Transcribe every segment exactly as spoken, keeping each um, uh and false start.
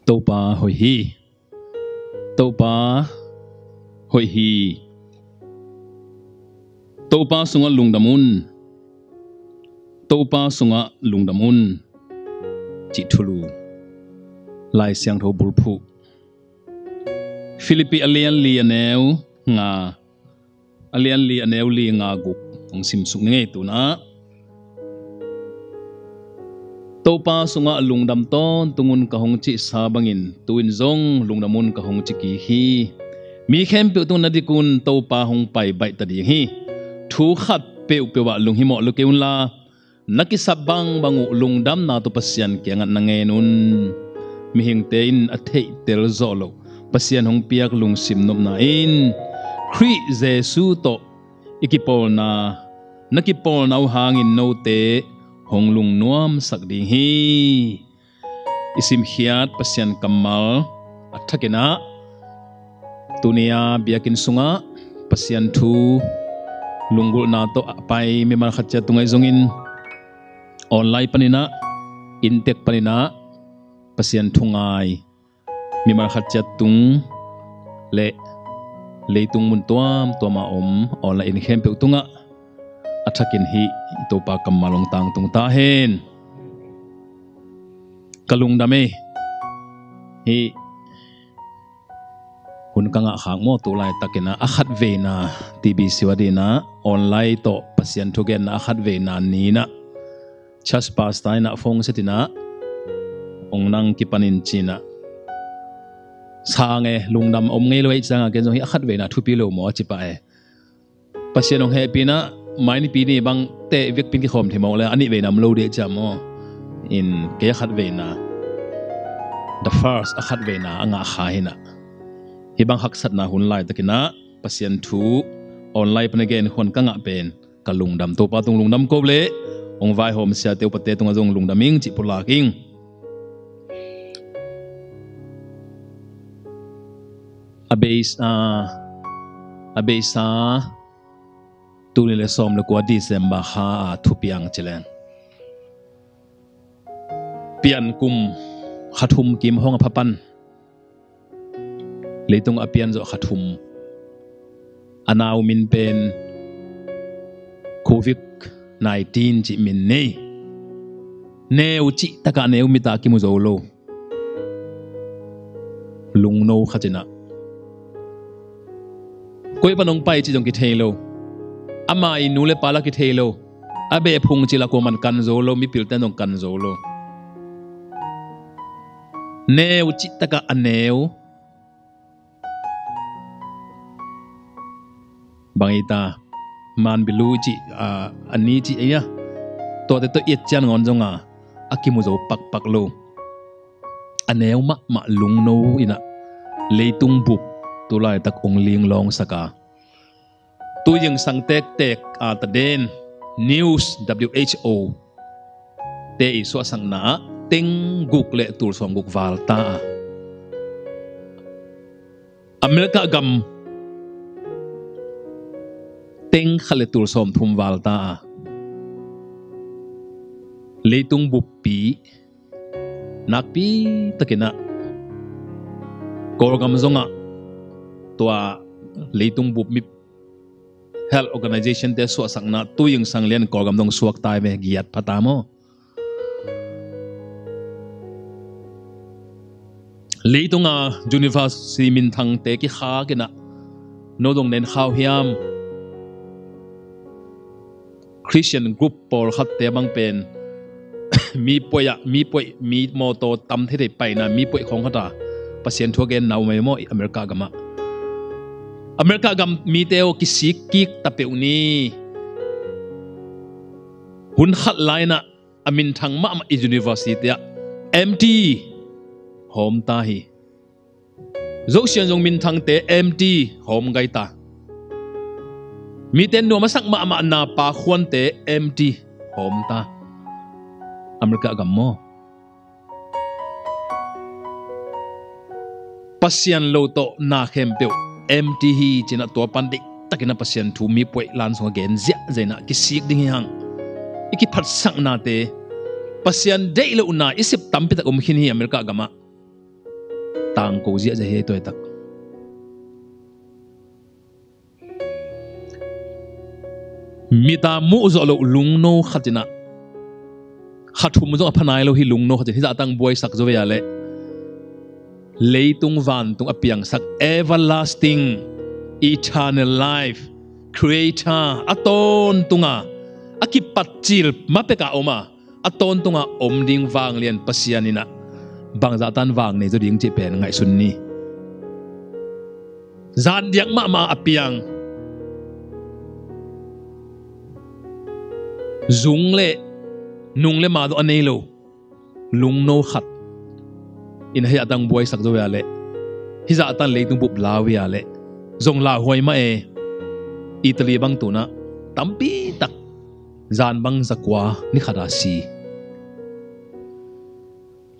Topa hoih hi. Topa hoih hi. Topa sungah lungdam un. Topa sungah lungdam un, cih thulu Lai Siangtho bulphuh. Filipi a lian li a neu nga, a lian li a neu li nga guk hong simsuk ni ngei tunah. Topa sungah lungdam tawntung un ka hong cihsa bangin tu-in zong lungdam un ka hong ci kik hi. Mi khempeuh tungah na dik un, Topa hong pai baih ta ding hi. Thu khat peuhpeuh ah lunghimawh lua kei unla, na kisap bangbang uh lungdamna tawh Pasian kiangah na ngen un. Mihingte in a theihtel zawh loh Pasian hong piak lungsim nopna in Khrih Jesu tawh i kipawlna, na kipawlna uh hangin note hong lungnuamsak ding hi. I simkhiat Pasian kammal a thakin ah, tuni-a biakinn sungah Pasian thu lunggulhna tawh a pai mimal khat ciat tungah zongin, online panin ah, inntek panin ah Pasian thu ngai mimal khat ciat tung le leitung mun tuamtuam a om online inn khempeuh tungah a thakin hih Topa kammal hong tangtung ta hen. Ka lungdam ei. Hih hun ka ngah khak maw, tu laitakin ah a khatveina, T B C a dinah online tawh Pasian thugenna a khatveina ninah church pastor inah phone setinah, hong nang kipanin cinah, sang e, lungdam om ngei lo ei, ciangah ken zong hih a khatveina thupi lo maw a ci pah e. Pasian hong hehpihna, mai nipi ni bang teh viakpin kikhawm thei mawk le a nihveina om lo dih cia maw. In kei a khatveina, the first, a khatveina a ngah kha hinah. Hih bang haksatna hun laitakinah Pasian thu online pan a gen hun ka ngah pen ka lungdam, Topa tung lungdam ko le hong vaihawm siate upate tungah zong lungdam ing cih pulak ing. A beisa, a beisa, tul nih le sawm le kua December kha a thupiang ci leng, pian kum kha thum kim hong a pha pan, leitung a pian zawh kha thum. A nau min pen covid nineteen cih min nei. Neu cih takah neu mita kimu zo lo. Lungno khat inah, koi pan hong pai cih zong kithei lo. Ama i nu le pa la kithei lo. A beh phung cih la kuaman kan zo lo, mipilte zong kan zo lo. Neu cih takah a neu. Bang ei ta, manbilu i cih, a, a ni cih ei a, tuate tawh i et cian ngawn zonga a kimu zo pakpak lo. A neu mahmah lungno inah leitung bup tu laitak hong linglawngsak a, tu zingsang tektek a ta den, news, W H O te i suahsakna ah teng guk le tul sawm guk val ta a, America gam teng khat le tul sawm thum val ta a, leitung buppi nakpi takinah Kawlgam zongah tua leitung bup mi health organization te suahsakna tu zingsang lian Kawlgam dong suak tai ve, giat pha ta maw. Leitunga university minthangte kikhak inah, no dong nen khau hiam? Christian group pawlkhatte bang pen mi poih ah, mi poih, mi mawtaw tam theithei paina mi poih khawng khat a Pasian thu a genna um ei maw i America gamah. America gam mite aw, kisik kik ta peuh ni. Hun khat lai inah a minthang mahmah i university ah M T hawm ta hi. Zosian zong minthangte M T hawm gai ta. Mite nuam a sak mahmah na pa khuante M T hawm ta. America gam maw. Pasian lo tawh na khempeuh M T hi cinah tua pan deihtakinah Pasian thu mi poih lan sungah gen ziahziah inah kisik ding hi hang. I kiphatsaknate Pasian deih lohna i sep tampitak om khin hi America gamah. tangko ziahziah hi ei, tuaitak. Mita muh zawh loh lungno khat in ah, kha thum zong a pha nai lo hi lungno khat in hih zah tang buaisak zaw ve a leh, leitung vantung a piangsak, everlasting, eternal life, Creator, a tawntunga, a kipatcil ma peka om a, a tawntunga om ding vanglian Pasian in ah bangzah tan vang nei zaw ding cih pen ngaihsun ni. Zan diak mahmah a piang, zung le nung le ma zong a nei lo lungno khat in hih zah tang buaisak zaw ve a leh, hih zah tan leitung bup lau ve a leh, zong lauhuai mah e. Italy bang tu-in ah tampi tak zan bang zakua ni khat a si.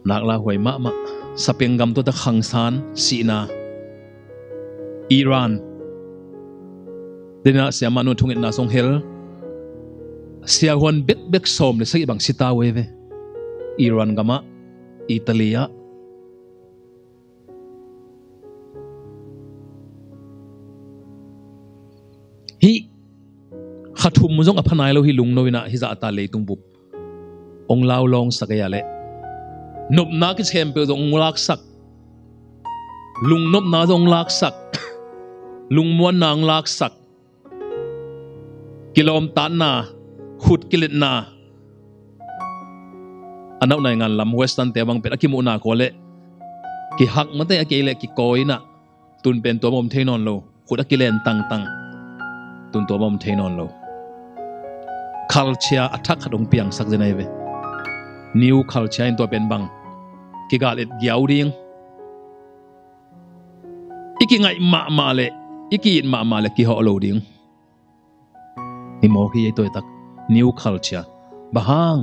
Nak lauhuai mahmah. Sapeng gam tuate khangsan sihna. Iran. Dena siamah nu thungetna song hel, siahuan bekbek sawm le sagih bang si ta uh ei ve. Iran gamah, Italy ah. Hih kha thum zong a pha nai lo hi lungno in ah hih zah ta leitung bup hong laulawngsak ei a leh, nopna kikhempeuh zong hong laksak, lungnopna zong hong laksak, lungmuanna hong laksak, kilawmtatna, khut kiletna, a nauh naingan lam Western te bang pen a kimuhna kua leh kihak mate a kei leh kikawi in ah, tun pen tua bang om thei nawn lo, khut a kilen tangtang, tun tua bang om thei nawn lo. Culture a thak khat hong piangsak zen ahi ve. New culture in tua pen bang kigal et giau ding, i kingaih mahmah le i ki-it mahmah le kihawh lo ding. I mawk hi ei, tuaitak. New culture. Bang hang?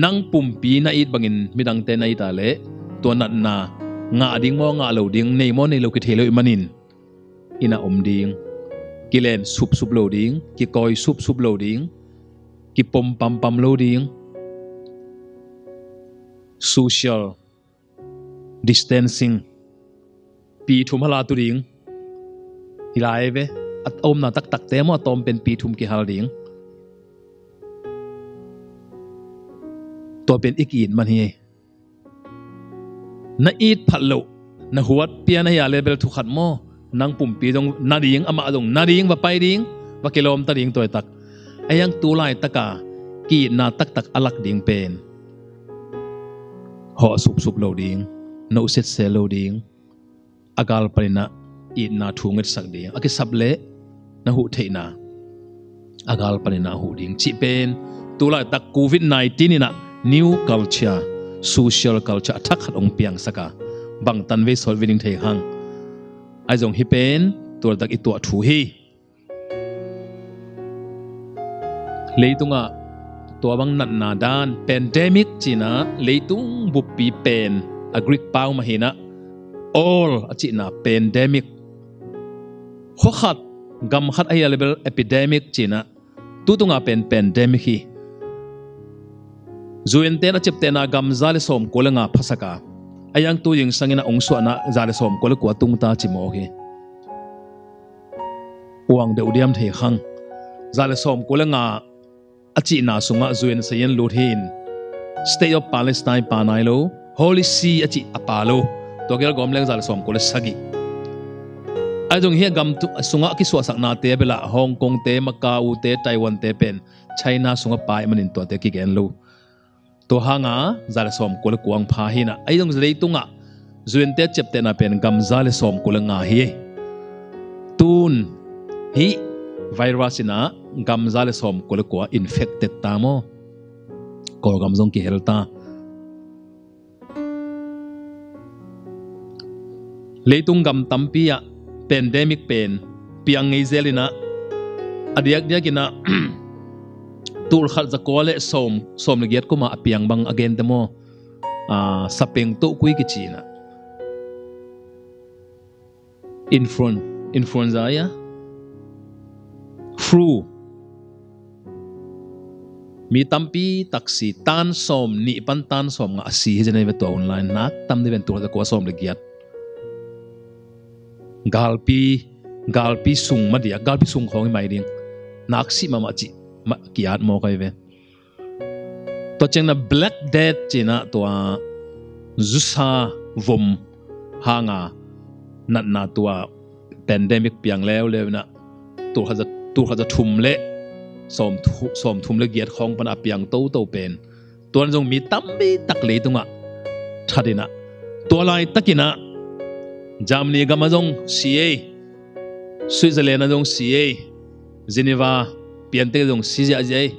Nang pumpi na it bangin midangte na it a leh, tua natna ngah ding maw ngah lo ding, nei maw nei lo kithei lo ahih manin, inn ah om ding, kilen supsup lo ding, kikawi supsup lo ding, kipom pampam lo ding, social distancing, pi thum hal a tu ding. Hi lai ve. A omna taktakte maw, a tawm pen pi thum kihal ding. Tua pen i ki-it man hi. Na it phat loh, na huat pian ahi a leh bel thu khat maw, nang pumpi zong na ding, amah zong na ding, va pai ding, va kilawmta ding, tuaitak. Ahi hang tu laitaka ki-itna taktak a lak ding pen hawh supsup lo ding, no setsel lo ding, a gal panin ah itna thu ngetsak ding, a kisap leh na huh theihna a gal panin ah huh ding cih pen tu laitak covid nineteen in ah new culture, social culture a thak khat hong piangsak a, bangtan vei sawt vei ding thei hang. Ahi zong hih pen tu laitak i tuah thu hi. Leitungah tua bang natna dan, pandemic ci-in ah leitung buppi pen a Greek pau mah hi-in ah, all a cihna pandemic. Khua khat, gam khat ahi a leh bel epidemic ci-in ah, tu tungah pen pandemic hi. U N te in a ciaptehna gam za le sawmkua le nga phasak a, ahi hang tu zingsang in ah hong suahna za le sawmkua le kua tungta ci mawk hi. Uang deuh diam thei khang. Za le sawmkua le nga a cihna sungah U N sayin lut hi-in, State of Palestine pha nai lo, Holy See a cih a pha lo. Tua gel gawm leng za le sawmkua le sagih. Ahi zong hih a gam tu, sungah a kisuahsaknate a bel ah Hong Kong te, Macau te, Taiwan te pen China sungah pha ahih manin tuate kigen lo. Tua hangah za le sawmkua le kua hong pha hi-in ah, ahi zong leitungah U N te ciaptehna pen gam za le sawmkua le nga hi. Tun hih virus in ah gam za le sawmkua le kua infected ta maw? Kawlgam zong kihel ta. Leitung gam tampi ah pandemic pen piang ngei zel in ah, a diakdiak in ah tul khat za kua le sawm, sawm le giat kum a piang bang a gente maw? Ah, sapeng tohkui kici in ah. Influen-, influenza, ya. Flu. Mi tampi tak si, tan sawmnih pan tan sawmnga a si hi zen ahi ve tua online. Na tam deuh pen tul khat za kua sawm le giat. Galpi, galpi sung mah dia, galpi sung khawng hi mai ding. Naksi mahmah cih mah ki-at mawk ahi ve. Tua ciangin ah Black Death ci-in ah tua zusa vom hanga natna tua pandemic piang leuleu in ah tulkhat za, tulkhat za thum le sawm thu-, sawm thum le giat khawng pan a piang toto pen, tuan zong mi tampi tak leitungah that in ah, tua laitakin ah Germany gamah zong si ei, Switzerland ah zong si ei, Geneva piantek zong si ziahziah ei.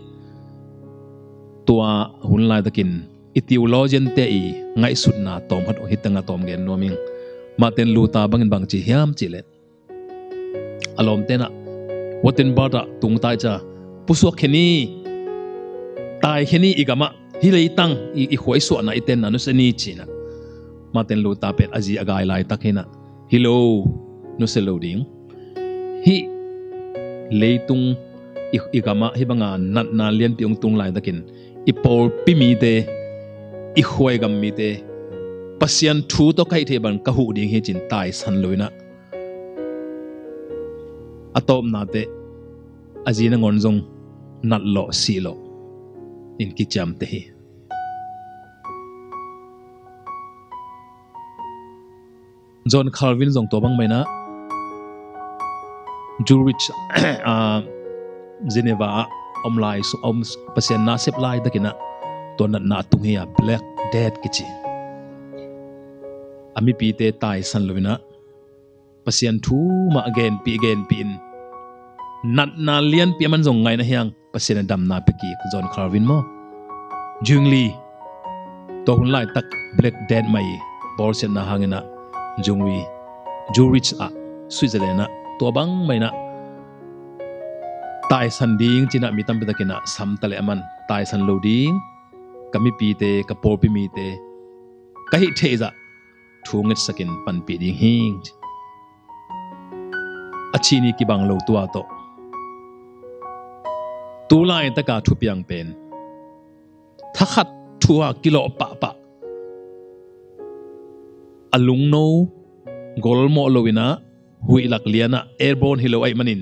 Tua hun laitakin i theologian-te i ngaihsutna tawm khat hi tangah tawm gen nuam ing. Martin Luther bangin bang ci hiam cih leh, a lawmte in ah Wittenberg ah tung tai ciang pusuak khe ni, tai khe ni, i gamah, hih leitang, i, i khua i suahna, i tenna nusia ni ci-in ah Martin Luther pen a zi a gai laitak hi-in ah, hi lo, nusia lo ding. Hih leitung i, i gamah hih banga natna lianpi hong tung laitakin i pawlpi mite, i khuai gam mite Pasian thu tawh ka hih theih bang ka huh ding hi ci-in taisan lo in ah, a tawpna teh a zi nangawn zong nat lawh sih lawh in kiciamteh hi. John Calvin zong tua bang mah in ah Zurich, ah, Geneva ah om lai, su-, om, Pasian na sep laitakin ah tua natna a tung hi a, Black Death kici. A mipite taisan lo in ah Pasian thu mah genpih genpih in, natna lianpi a man zong ngai na hiang, Pasian in damna pia kik, John Calvin maw, Zwingli, tua hun laitak Black Death mah i bawlsiatna hangin ah Zwingli, Zurich ah, Switzerland ah, tua bang mah in ah taisan ding ci-in ah mi tampi takin ah sam ta leh, aman taisan lo ding, ka mipite, ka pawlpi mite ka hih theih zah thu ngetsakin panpih ding hi. A cih ni kibang lo tua tawh. Tu laitaka thupiang pen thakhat thu-a kilawh pahpah, a lungno golmawh lo in ah, huih lak lianah, airborne hi lo ahih manin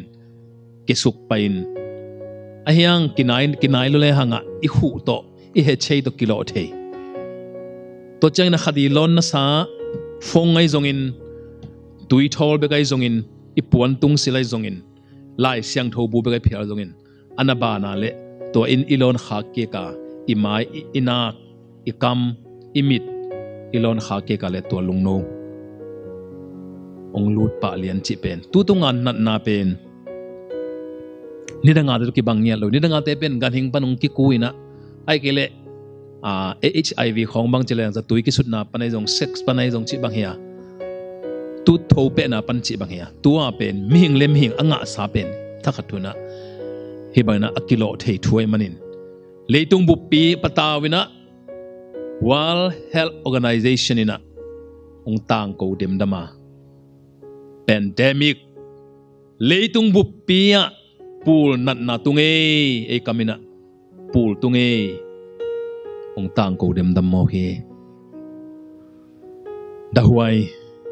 kisuk pai-in, a hiang kinai, kinai lo le hangah i huh tawh, i hehchei tawh kilawh thei. Tua ciangin a khat i lawn nasa, phone ahi zongin, tuithawl bek ahi zongin, i puan tungsil ahi zongin, Lai Siangtho bu bek ahi phial zongin, a na bana leh tua in i lawn khak kik a, i mai, i, i nak, i kam, i mit, i lawn khak kik a leh tua lungno hong lut pah lian cih pen, tu tunga natna pen nidangate tawh kibang ngiat lo. Nidangate pen ganhing pan hong kiku in ah, ahih kei leh, ah, H I V khawng bang ci leng zatui kisutna pan ahi zong, sex pan ahi zong cih bang hi a, tu tho pehna pan cih bang hi a, tua pen mihing le mihing a ngahsa pen thakhat thu-in ah hih bangin ah a kilawh thei thu ahih manin, leitung buppi patau in ah World Health Organization in ah hong tangko demdam a, pandemic, leitung buppi ah pul natna tung ei, ei kam in ah pul tung ei, hong tangko demdam mawk hi. Dahuai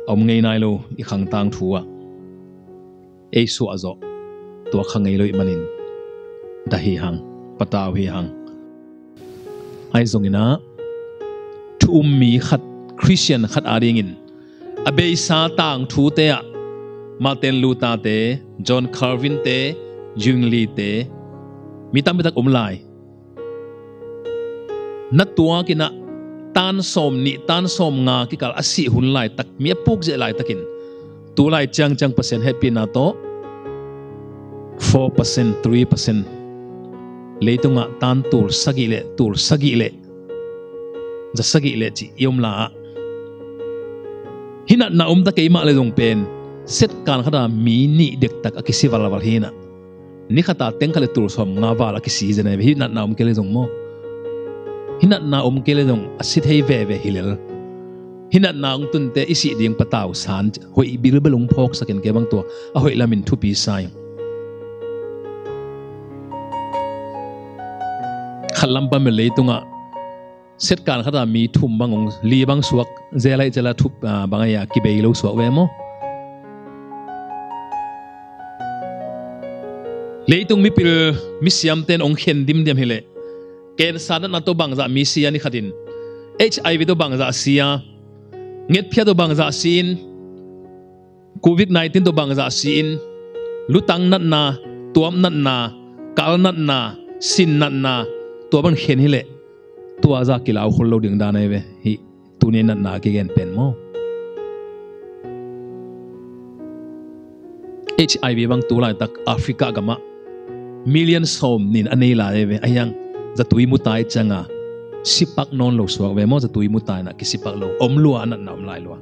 a om ngei nai lo i khang tangthu ah ei suahzawh tua kha ngei lo ahih manin dah hi hang, patau hi hang. Ahi zongin ah thu um mi khat, Khristian khat adingin a beisa tangthute ah Martin Luther-te, John Calvin-te, Zwingli-te, mi tampi tak om lai. Na tuak in ah tan sawm nih, tan sawm nga kikal a sih hun laitak, mi a puk ziah laitakin, tu lai ciangciang Pasian hehpihna tawh four percent, three percent, leitungah tan tul sagih leh, tul sagih leh, za sagih leh cih i om lai ah, hih natna om ta kei mah leh zong pen, setkan khat a mi nih dektak a kisi valval hi in ah, ni khat a teng khat leh tul sawm nga val a kisi zen ahi ve, hih natna om kei leh zong maw. Hih natna om kei leh zong a si thei veve hi lel. Hih natna hong tunte i sih ding patau san, hoih bilbel hong phawksak in, kei bang tua a hoih lamin thupi sa ing. Khat lam pan bel leitungah setkan khat a mi thum bang hong, li bang suak, zel ahi zel a thup, ah, bang ahi a, kibei lo suak ve maw. Leitung mipil misiamte in hong khen dimdiam hileh, cancer natna tawh bangzah mi si a, ni khatin HIV tawh bangzah si a, ngetphiat tawh bangzah si-in, covid nineteen tawh bangzah si-in, lutang natna, tuap natna, kal natna, sin natna, tua bang khen hileh, tua zah kilau khol lo ding dan ahi ve. Hih tuni natna kigen pen maw, HIV bang tulaitak Africa gamah million sawm nih a nei lai ahi ve. Ahi hang zatui mutai cianga sipak nawn lo suak ve maw. Zatui mutai na kisipak lo, om lua, a natna om lai lua.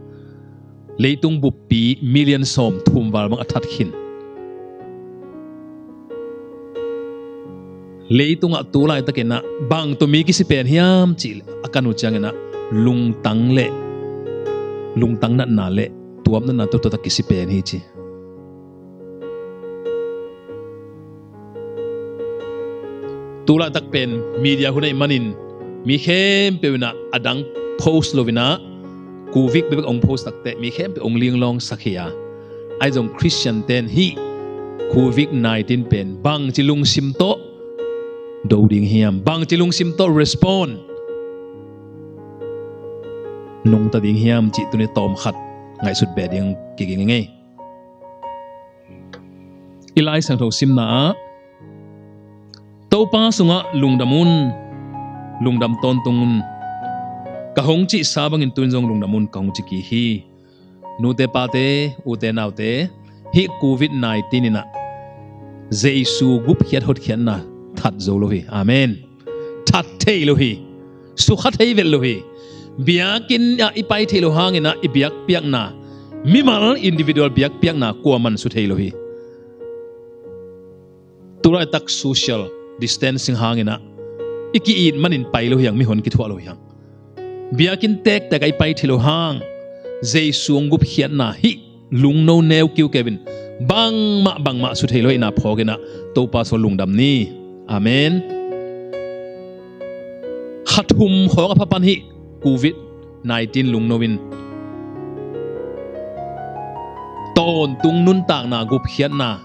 Leitung buppi million sawm thum val bang a that khin. Leitungah tulaitakin ah bang tawh mi kisi pen hiam cih a kan uh ciangin ah lungtang le, lungtang natna le tuap natna tawh, tawh tak kisi pen hi ci. Tulaitak pen media hun ahih manin mi khempeuh in ah a dang post lo-in ah, covid bekbek hong post takteh mi khempeuh hong linglawngsak hi a. Ahi zong Khristian ten hih covid nineteen pen bangci lungsim tawh do ding hiam, bangci lungsim tawh respond nungta ding hiam cih tuni tawm khat ngaihsut beh ding kiging ing ei. I Lai Siangtho simna ah, Topa sungah lungdam un, lungdam tawntung un. Ka hong cihsa bangin tu-in zong lungdam un, ka hong ci kik hi. Nute pate, ute naute, hih covid nineteen in ah Jesu gupkhiat hotkhiatna that zo lo hi. Amen. That thei lo hi. Sukha thei vet lo hi. Biakinn ah i pai theih loh hangin ah i biakpiakna, mimal individual biakpiakna kuaman su thei lo hi. Tulaitak social distancing hangin ah i ki-it manin pai lo hi hang, mihon kithuah lo hi hang. Biakinn tektek ah i pai theih loh hang, Jesu hong gupkhiatna hih lungno neu kiukeuvin bangmah bangmah su thei lo ahihna phawkin ah Topa sungah lungdam ni. Amen. Kha thum khawng a pha pan hih covid nineteen lungno in tawntung nuntakna gupkhiatna,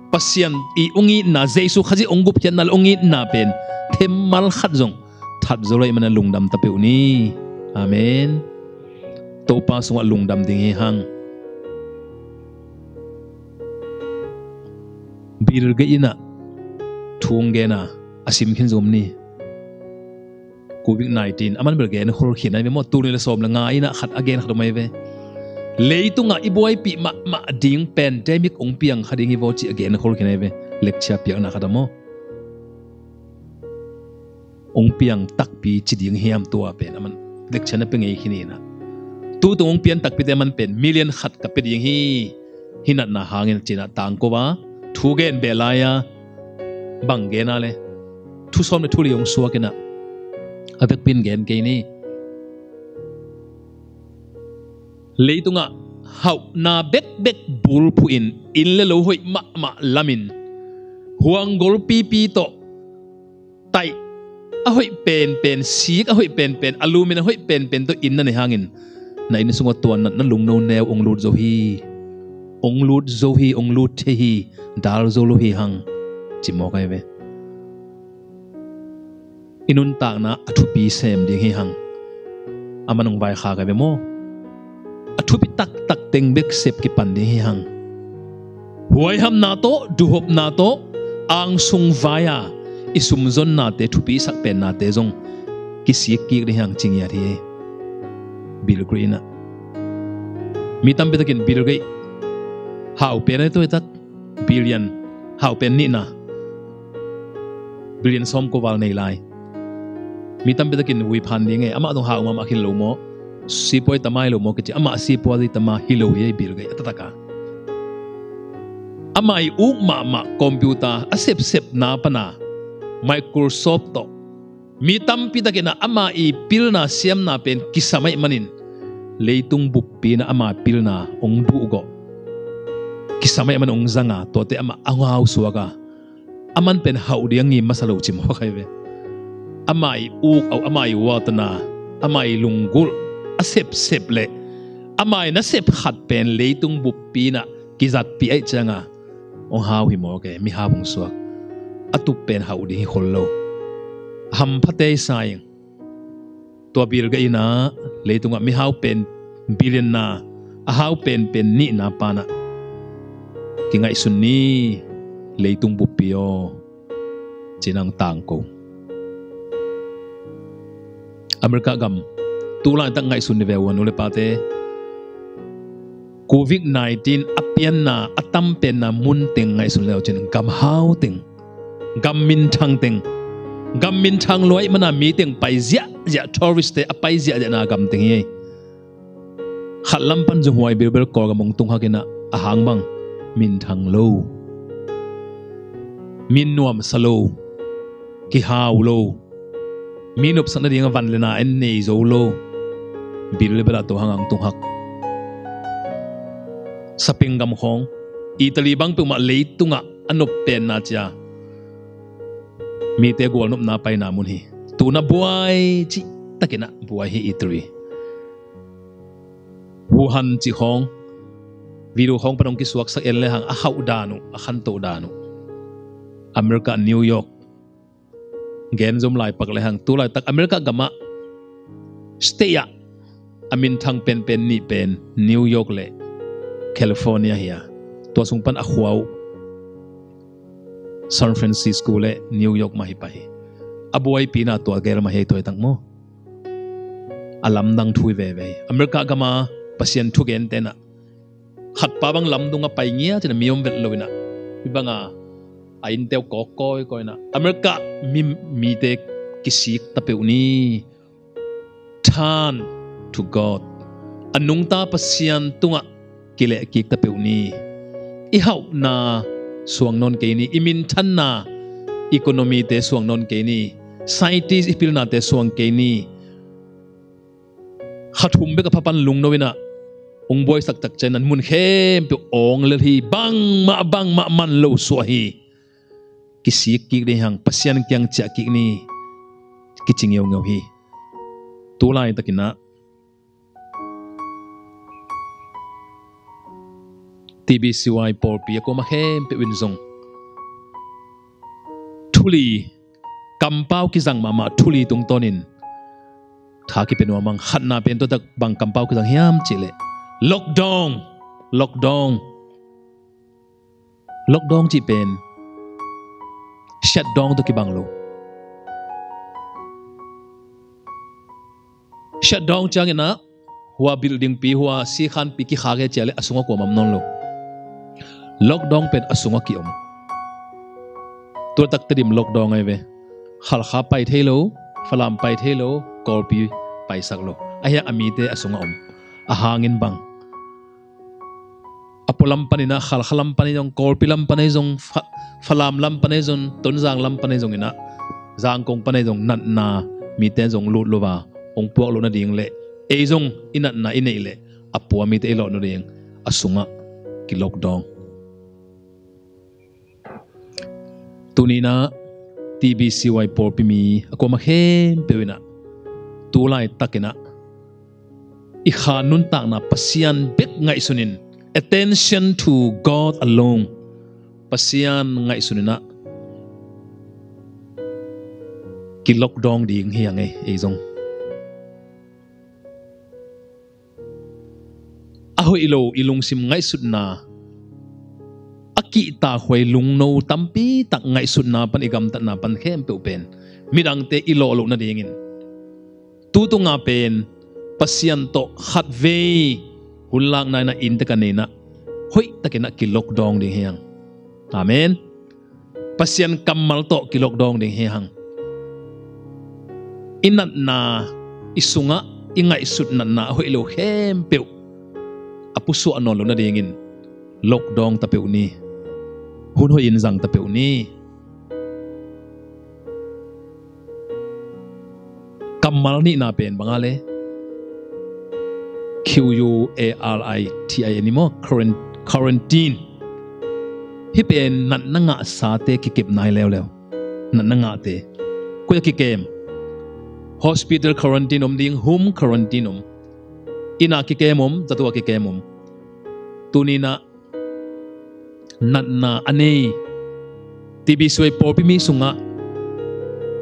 Pasian i hong itna, Jesu Khazih hong gupkhiatna le hong itna pen themmal khat zong that zo lo ahih manin lungdam ta peuh ni. Amen. Topa sungah lungdam ding hi hang. Bill Gates in ah thu hong gen a, a sim khin zong om ni. Covid nineteen, aman bel gen khol khin ahi ve maw. Tul nih le sawm le nga in ah khat a gen khat om ahi ve. Leitungah i buaipih mahmah ding pandemic hong piang kha ding hi vaw cih a gen khol khin ahi ve. Lecture piakna khat ah maw. Hong piang takpi ci ding hiam, tua pen aman lecture na pia ngei khin in ah. Tutung hong pian takpite aman pen million khat ka pia ding hi. Hih natna hangin ci-in ah tangko a, thu gen beh lai-a, bang gen a le, thu sawm le thu li hong suak in ah, a vekpi in gen kei ni. Leitungah hauhna bekbek bulphuhin, inn le lo hoih mahmah lamin, huang golpipi tawh, taih a hoih penpen, sik a hoih penpen, a lumin a hoih penpen tawh inn na nei hangin, na inn sungah tua natna lungno neu hong lut zo hi. Hong lut zo hi, hong lut thei hi, dal zo lo hi hang, ci mawk ahi ve. I nuntakna a thupi sem ding hi hang. Aman hong vaikhak ahi ve maw. A thupi taktak teng bek sep kipan ding hi hang. Huaihamna tawh, duhopna tawh, angsung vai-a i sumzonnate, thupi sak pennate zong kisik kik ding hi hang, ci ngiat hi. Bill Gates in ah, mi tampi takin Bill Gates hau pen ahi, tuaitak billion, hau pen nihna, billion sawmkua val nei lai. Mi tampi takin vui phan ding e, amah zong hau mahmah khin lo maw, sipuai tama hi lo maw kici, amah sipuai tama hi lo hi, Bill Gates a taktak a. Amah i uk mahmah computer a sepsepna pana Microsoft tawh mi tampi takin ah ama i pilna siamna pen kisam ahih manin, leitung buppi in ah ama pilna hong duhgawh, kisam ahih manin hong zang a, tuate amah a hong hausuak a, aman pen hauh ding a ngim masa lo ci mawk ahi ve. Ama i uk, au, ama i watna, ama i lunggulh a sepsep le ama i nasep khat pen leitung buppi in ah kizatpih ahih cianga hong hau hi mawk e, mihau hong suak. a tup pen hauh ding hi khol lo. Hamphate i sa ing. Tua Bill Gates in ah leitungah mihau pen billion na, a hau penpen nihna pan ah kingaihsun ni, leitung buppi aw, ci-in hong tangko. America gam tu laitak ngaihsun ni ve ua, nu le pate. Covid nineteen a pianna, a tam penna mun teng ngaihsun le uh cin, gam hau teng, gam minthang teng, gam minthang lua ahih manin mi teng pai ziahziah, tourist te a pai ziahziahna gam teng hi. Khat lam pan zong huai bilbel Kawlgam hong tung hak in ah, a hang bang, minthang lo, min nuamsa lo, kihau lo, mi nopsak nading a van le na en nei zo lo. Bilbel ah tua hang hong tung hak. Spain gam khawng, Italy bang peuhmah leitungah a nop penna ci-a mite gualnopna paina mun hi. Tu-in ah buai cihtakin ah buai hi Italy. Wuhan cih khawng video khawng pan hong kisuaksak en le hang, a hauh dan uh, a khantoh dan uh. America New York gen zom lai pak le hang, tu laitak America gamah state ah a minthang penpen nih pen New York le California hi a, tua sung pan a khua uh San Francisco le New York mah hi pah hi. A buaipina tua gel mah hi, tua hi tak maw. A lamdang thu hi veve hi. America gama Pasian thugente in ah khatpa bang lamdung a pai ngiat in ah mi om vet lo in ah, hih banga a innte uh kawk kawikawi in ah, America mi, mite kisik ta peuh ni. Turn to God. A nungta Pasian tungah kilehkik ta peuh ni. I hauhna suang nawn kei ni. I minthanna, economy te suang nawn kei ni. Scientist i pilnate suang kei ni. Kha thum bek a pha pan lungno in ah hong buaisak tak ciangin ah mun khempeuh awng lel hi. Bangmah bangmah man lo suah hi. Kisik kik ding hi hang, Pasian kiang ciah kik ni, kici ngeungeu hi. Tu laitakin ah T B C Y pawlpi a kuamah khempeuh in zong thu li, kampau kizang mahmah thu li tungtawnin tha kipia nuam ing. Khatna pen tua tak bang kampau kizang hiam cih leh lockdown, lockdown. Lockdown cih pen shutdown tawh kibang lo. Shutdown ciangin ah hua building pi, hua sikhanpi kikhak e ci-a leh a sungah kuamah om nawn lo. Lockdown pen a sungah ki-om. Tua tak Tedim lockdown ahi ve. Khalkha pai thei lo, Falam pai thei lo, Kawlpi paisak lo. Ahi hang a mite a sungah om. A hangin bang, a pua lam panin ah, Khalkha lam panin zong, Kawlpi lam panin zong, Fa-, Falam lam panin zong, Tonzang lam panin zong in ah, Zangkong panin zong natna mite zong lut lo a hong puak loh nading leh, ei zong i natna i neih leh a pua mite i lawh nading a sungah ki-lockdown. Tuni-in ah T B C Y pawlpi mi a kuamah khempeuh in ah tu laitakin ah i kha nuntakna Pasian bek ngaihsunin, attention to God alone, Pasian ngaihsunin ah ki-lockdown ding hi hang ei, ei zong. A hoih lo i lungsim ngaihsutna, a kihtakhuai lungno tampi tak ngaihsutna pan, i gamtatna pan khempeuh pen midangte i lawh loh nadingin, tu tunga pen Pasian tawh khatvei hun lakna in ah, inntek a nei-in ah hoihtakin ah ki-lockdown ding hi hang. Amen. Pasian kammal tawh ki-lockdown ding hi hang. I natna, i sungah i ngaihsut natna a hoih lo khempeuh a pusuah nawn loh nadingin lockdown ta peuh ni. Hun hoihin zang ta peuh ni. Kammal nihna pen bang a le, Q U A R I T I N e maw, quaran-, quarantine. Hih pen natna ngahsate kikepna hi leuleu. Natna ngahte. Koi-ah kikem? Hospital quarantine om ding, home quarantine om. Inn ah kikem om, zato ah kikem om. Tuni-in ah natna a nei, T B C Y pawlpi mi sungah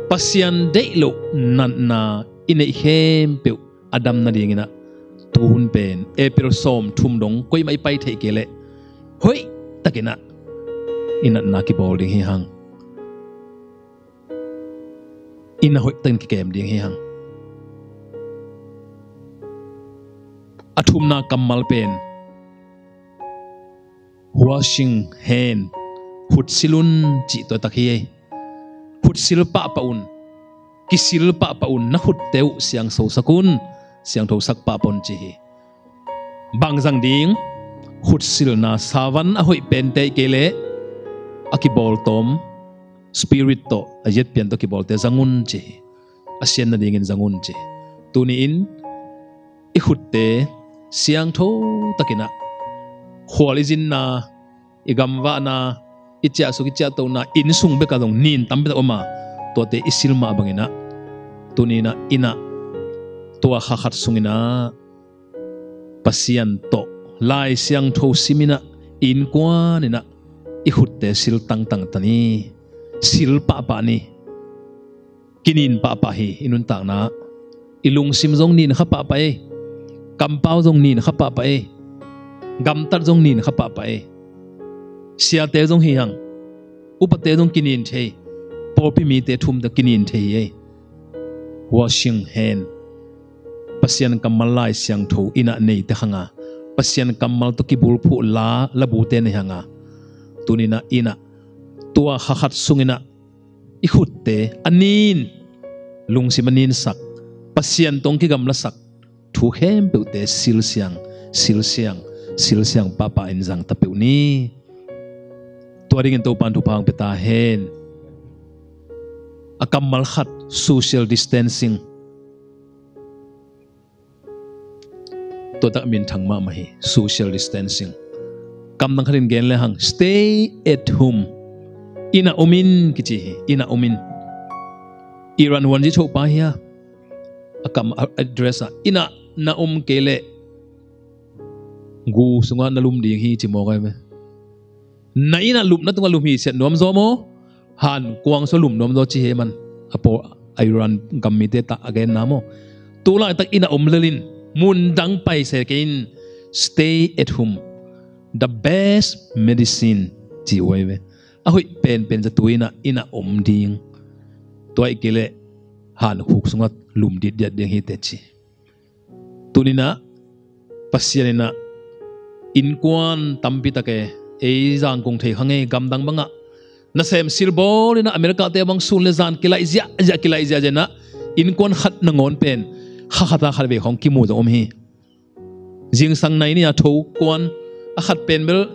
Pasian deih loh natna i neih khempeuh a dam nadinginah tuhun pen April sawmthum dong koimah i pai theih kei leh hoihtakinah i natna kibawl ding hi hang. I na hoihtakin kikem ding hi hang. A thumna kammal pen washing hand, khutsil un cih tua tak hi. Khutsil pahpah un, kisil pahpah un, na khutte uh siangthosak un, siangthosak pahpah un ci hi. Bang zang ding? Khutsilna savan a hoih pente i kei leh a kibawltawm spirit tawh, a yetpian tawh kibawlte zang un ci hi. A sian nadingin zang un ci hi. Tuni-in i khutte siangtho takinah khual i zinna, i gamvahna, i ciahsuk i ciahtona, inn sung bekah zong nin tampi tak om a, tuate i sil mah banginah tuni-inah innah tua kha khat sunginah Pasian tawh Lai Siangtho siminah innkuaninah i khutte sil tangtang ta ni. Sil pahpah ni. Kinin pahpah hi i nuntakna. I lungsim zong nin kha pahpah ei. Kampau zong nin kha pahpah ei. Gamtat zong nin kha pahpah ei. Siate zong hi hang. Upate zong kinin thei. Pawlpi mite thumte kinin thei hi ei. Washing hand. Pasian kammal Lai Siangtho innah neite khanga, Pasian kammal tawh kibulphuh la labute nei khanga, tuninah innah tua kha khat sunginah i khutte a nin, lungsim a ninsak, Pasian tawh kigamlasak thu khempeuhte silsiang, silsiang, silsiang pahpah in zang ta peuh ni. Tua dingin Topan thupha hong pia ta hen. A kammal khat, social distancing. Tua tak minthang mahmah hi, social distancing. Kamdang khatin gen le hang, stay at home. Innah om in kici hi, innah om in. Iran huanzi thopa hi a, a kam a address ah, innah na om kei leh gu sungah na lum ding hi ci mawk ai ve. Na innah lupna tungah lum hi siat nuam zaw maw? Han kuang sua lum nuam zaw ci hi man. A pawl a Iran gam mite tah a genna maw? Tulaitak innah om lelin, mundang paise kei in, stay at home, the best medicine ci uh ai ve. A hoih penpen zatu innah, innah om ding. Tua ih kei leh han khuk sungah lum ditdiat ding hi teci. Tuninah Pasian innah innkuan tampi take ei zangkung thei kha ngei gamdang bangah nasem silbawl innah America te bang sun le zan kilaih ziahziah kilaih ziahziah innah innkuan khat nangawn pen kha khata khat vei khawng kimu zong om hi. Zingsang nai ni a tho kuan a khat pen bel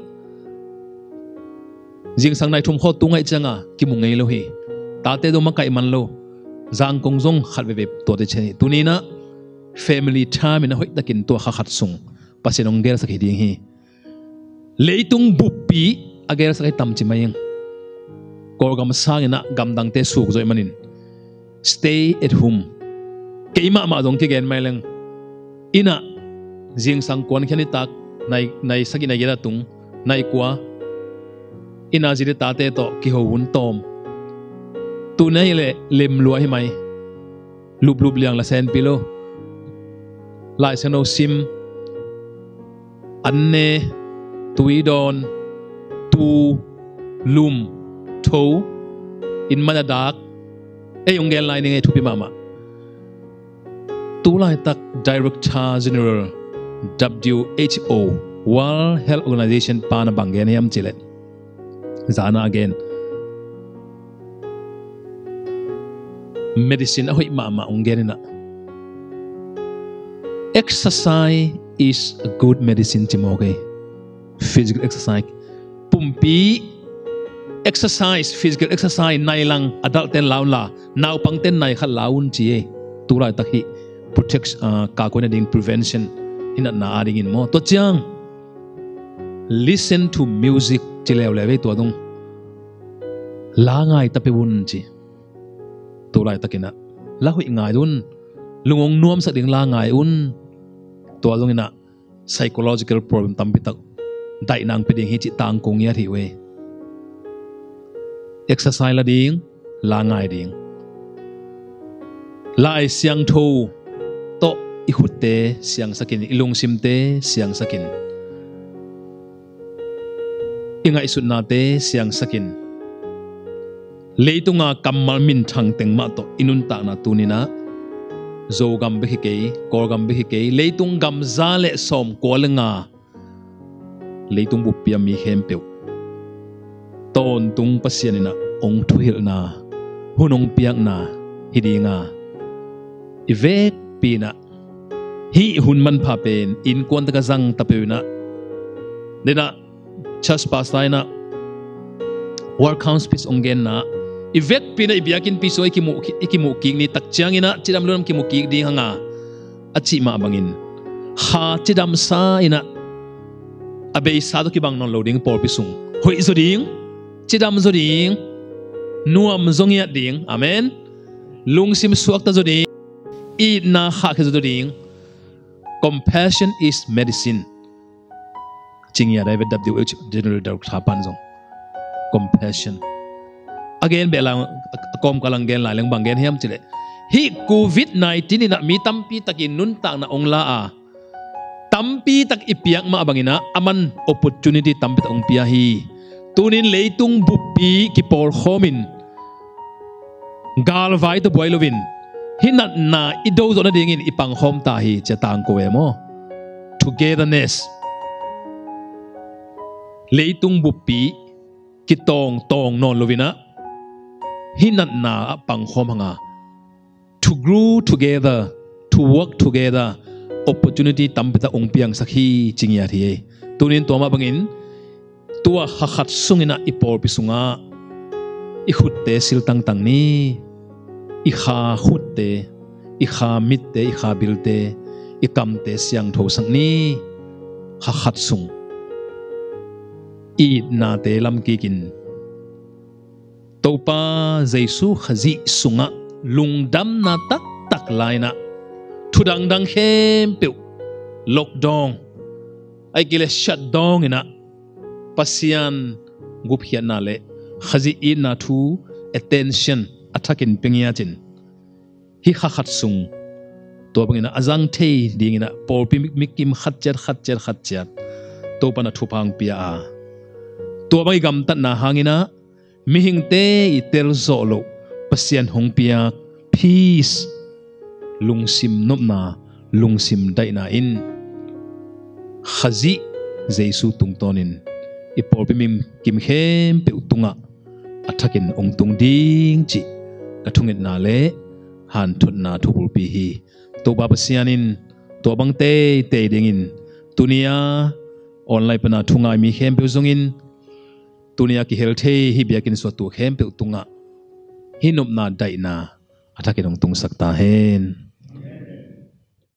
zingsang nai thum khaw tu ngaih cianga kimu ngei lo hi. Tate zong makaih man lo. Zangkong zong khat veve tuate chen hi. Tuninah family time in a hoihtakin tua kha khat sung Pasian hong gelsak hi ding hi. Leitung buppi a gelsak hi tam ci mai ing. Kawlgam sanginah gamdangte suk zoih manin stay at home. Kei mahmah zong kigen mai leng innah zingsang kuan khian i tak nai, nai sagih nai giat a tung nai kua innah zili tate tawh kiho hun tawm. Tuna hileh lemlua hi mai. Luplup liang la senpi lo. Laisiangtho sim, an ne, tui dawn, tu, lum, tho, inn man a dak, ei hong gen lai ning ei thupi mahmah. Tulaitak Director General W H O, World Health Organization pan a bang gen hiam cileh, zana a gen medicine a hoih mahmah hong gen innah exercise is a good medicine ci mawk ei. Physical exercise, pumpi exercise, physical exercise nai lang adultten la unla naupangten nai khat la un ci ei. Tulaitak hih protect, ah, kakoi nading prevention hi natna adingin maw? Tua ciang listen to music ci leuleu ei tua dong. La ngai ta peuh un ci. Tulaitakinah la hoih ngai un. Lungong nuamsak ding la ngai un. Tua donginah psychological problem tampitak daihna hong pia ding hi cih tangkung ngiat hi uh ei. Exercise la ding, la ngai ding. Lai Siangtho tawh i khutte siangsakin, i lungsimte siangsakin, i ngaihsutnate siangsakin, leitunga kammal minthang teng mah tawh i nuntakna tuninah Zogam bek hi kei, Kawlgam bek hi kei, leitung gam za le sawmkua le nga, leitung buppi a mi khempeuh tawntung Pasian inah hong thuhilhna, hun hong piakna hi dinga, i vekpi inah hih hun manpha pen innkuan taka zang tapeuinah, denah church pastor inah welcome speech hong genna, i vekpi inah i biakinnpi sungah i kimuh, i kimuh kik ni, tak cianginah cidam ludam kimuh kik ding hanga a cih mah bangin, kha cidamsa inah a beisa tawh kibang nawn lo ding pawlpi sung. Hoih zaw ding, cidam zaw ding, nuam zaw ngiat ding. Amen. Lungsim suakta zaw ding, itna khahkhia zaw ding. Compassion is medicine, ci ngiat a, W H General Director pan zong. Compassion. A gen beh lang, a kawmkal a gen lai leng bang gen hiam cileh, hih covid nineteen inah mi tampi takin nuntakna hong la a, tampi tak i piak mah banginah aman opportunity tampi tak hong pia hi. Tunin leitung buppi kipawlkhawmin, galvai tawh buai loin, hih natna i do zawh nadingin i pangkhawm ta hi, ci a tangko e maw? Togetherness. Leitung buppi kitawngtawng nawn loinah hih natna ah pangkhawm hanga, to grow together, to work together, opportunity tampi tak hong piangsak hi, ci ngiat hi. Tunin tua mah bangin, tua kha khat sunginah i pawlpi sungah i khutte siltangtang ni. I kha khutte, i kha mitte, i kha bilte, i kamte siangthosak ni. Kha khat sung i itnate lamkikin, Topa Jesu Khazih sungah lungdamna taktak lainah, thu dangdang khempeuh lockdown, ahih kei leh shutdown inah, Pasian gupkhiatna le Khazih itna thu attention a thakin pia ngiatin, hih kha khat sung tua banginah a zang thei dinginah pawlpi mi, mi kim khat ciat, khat ciat, khat ciat Topa na thupha hong pia a, tua bang i gamtatna hanginah mihingte i telzawh loh Pasian hong piak peace, lungsim nopna, lungsim daihna in Khazih Jesu tungtawnin i pawlpi mi kim khempeuh tungah a thakin hong tung ding cih ka thungetna le hanthotna thubulpi hi. Topa Pasian in tua bang teitei dingin, tunia online pana thu ngai mi khempeuh zongin, tunia kihel thei hih biakinn sungah tu khempeuh tungah hih nopna daihna a thakin hong tungsak ta hen.